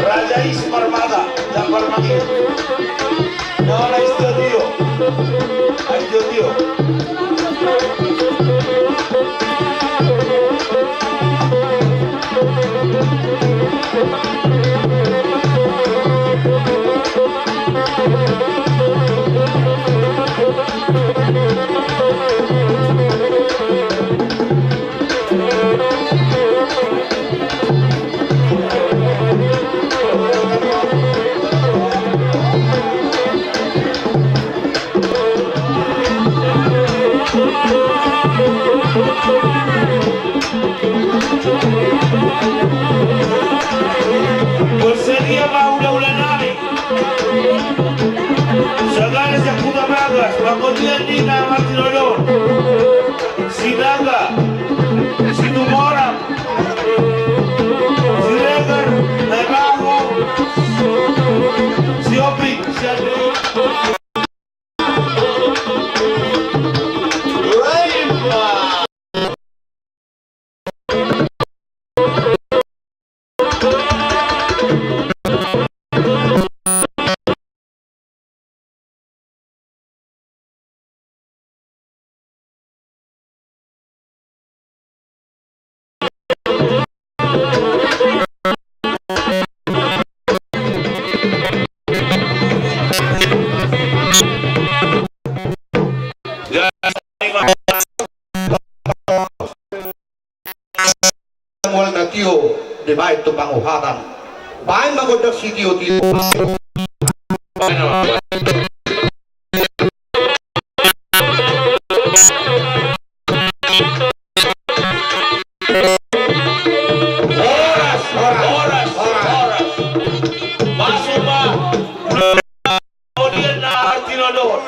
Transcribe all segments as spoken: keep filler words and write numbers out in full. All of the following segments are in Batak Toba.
Raja Is Parmata, Jafar Mangir. Nona Istio Tio. Aistio Tio. Bersedia ma hulahula nami. Sagala sian Huta Bagas, pangolian ni na martinodohon. Sinaga, Situmorang, Siregar, Naibaho, Sihombing, Siandu. Mual na tio dibaen tu panguhatan. Baen ma gondang sitiotio. Horas, horas, horas, horas. Masuk ma. Kemudian na arti lodon.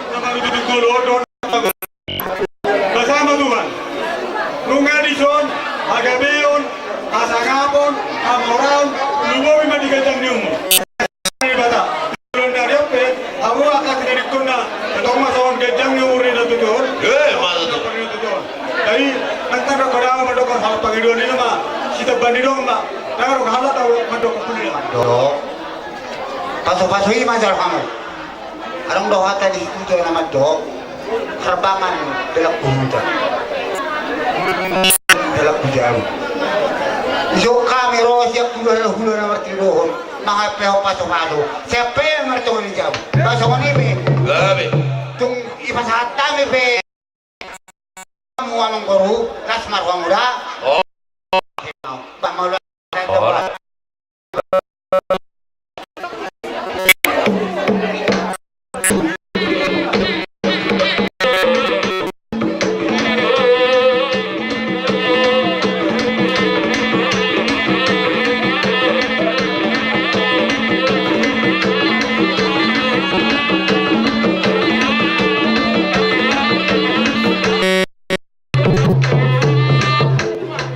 Bersama Tuhan. Nunga dison, hagabeon, hasangapon, hamoraon, lumobi ma di ganjang ni umur. Debata. Belum dari ope, hamu angka tinadingkonna, ketong ma songon ganjang ni umur ni na tutu on. Eh, mantap. Jadi, nanti ada kau dalam ada kau hal pangiduan ini ma, si teban di dong ma, dalam kau hal tahu mandok kau punya. Mandok. Pasu-pasu i ma jala hamu. Adong do hata di situ tu nama do. Harbangan dalam kuhuta. Dalam kujaru. Iso kami ro siap dulu hula-hula na martinodohon. Mangape ho pasu-pasu. Siape martinodohon di jabu. Pasu-pasu ni pe. Gabe. Tung ipasahat kami pe. Hamu amangboru, las ma rohamu da. Oh. Bah, mauliate. Oh.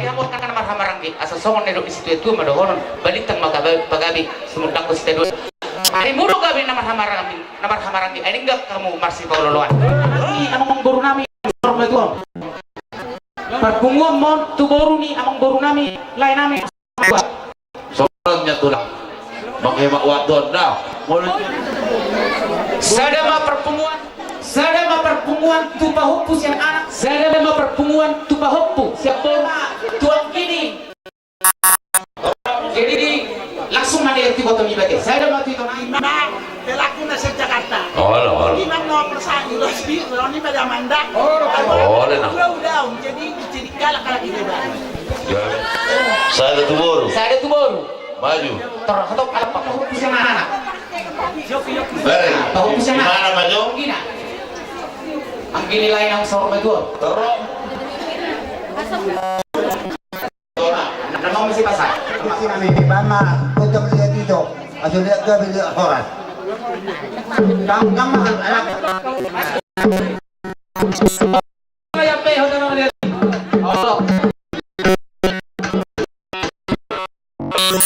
Ia murka na marhamaranggi, asa songon na nidok ni situa-tua ma dohonon, balintang ma pagabe, sumundangkon sitadoan. Ari molo gabe na marhamaranggi, na marhamaranggi, ai denggan hamu marsipaolo-oloan. Ni amangboru nami, Parpunguan ma on tu boru ni amangboru nami, lae nami. Songon i tulang. Manghemat waktu on da. Sada ma parpunguan, sada ma parpunguan tu pahompu sian anak, sada ma parpunguan tu pahompu sian boru, tu anggi ni. Jadi langsung ma di R T Botol Ibate. Sada ma tu ito nai. Ima pelaku na sian Jakarta. Olo, olo. Ima no persaingan, olo, ima damanda. Olo, olo. Jadi, jadi galak-galak di bebas. Sada tu boru. Sada tu boru. Maju. Terus atau kalau pakai hukum sian anak. Bere. Pakai hukum sian anak. Mana maju? Gina. Anggini lain yang sahur maju. Terus. Asam. Nama mesti pasang. Mesti nami di mana? Kota melihat itu. Asal lihat gabe lihat horas. Tang tang mahal anak. Yang pe hotel melihat. Oh. Dung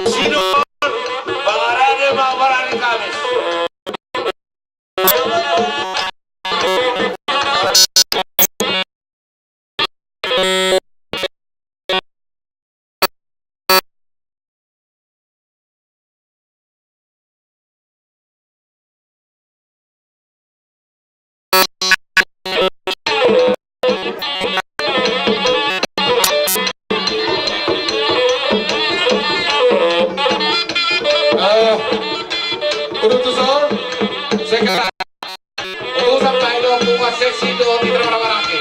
sidung, pangarade ma parari Kamis. Eh, uduti tuson, sekarang. Utusan bae do, buat seksi do, di mana-mana ke.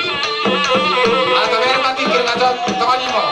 Atau biar mati, kira ngacot, tekan lima.